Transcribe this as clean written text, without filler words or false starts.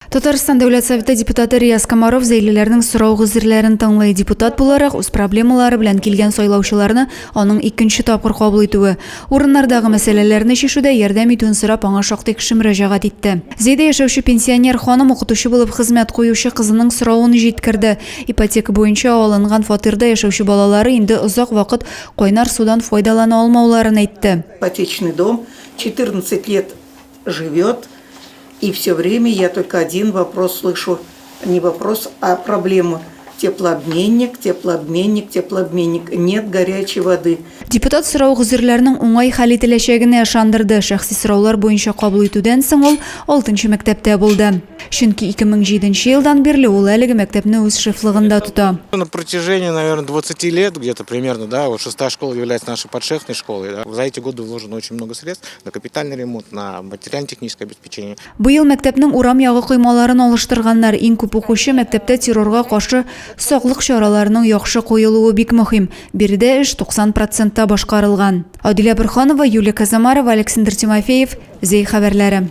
Татарстан Дәүләт Советы депутаты Рияз Комаров зәйлеләрнең сорау-гозерләрен тыңлый. Депутат буларак, үз проблемалары белән килгән сайлаучыларны аның икенче тапкыр кабул итүе. Урыннардагы мәсьәләләрне чишүдә ярдәм итүен сорап аңа шактый кеше мөрәҗәгать итте. Зәйдә яшәүче пенсионер ханым укытучы булып хезмәт куючы кызының соравын җиткерде. Ипотека буенча алынган фатирда яшәүче балалары инде озак вакыт кайнар судан файдалана алмауларын әйтте. Ипотечный дом 14 лет живет, и все время я только один вопрос слышу, не вопрос, а проблему. Теплообменник, теплообменник, теплообменник. Нет горячей воды. Депутат сорау-гозерләрнең уңай хәл ителәчәгенә ышандырды. Шәхси сораулар буенча кабул итүдән соң ул алтынчы мәктәптә булды. Чөнки 2007 елдан бирле ул әлеге мәктәпне үз шефлыгында тота. На протяжении, наверное, 20 лет где-то примерно, да, вот шестая школа является нашей подшефной школой. Да. За эти годы вложено очень много средств на капитальный ремонт, на материально-техническое обеспечение. Быел мәктәпнең урам ягы коймаларын алыштырганнар. Иң күп укучы мәктәптә террорга каршы саклык чараларының яхшы куелуы бик мөһим. Биредә эш 90 процентта башкарылган. Адилә Борһанова, Юлия Казамарова, Александр Тимофеев, Зәй хәбәрләре.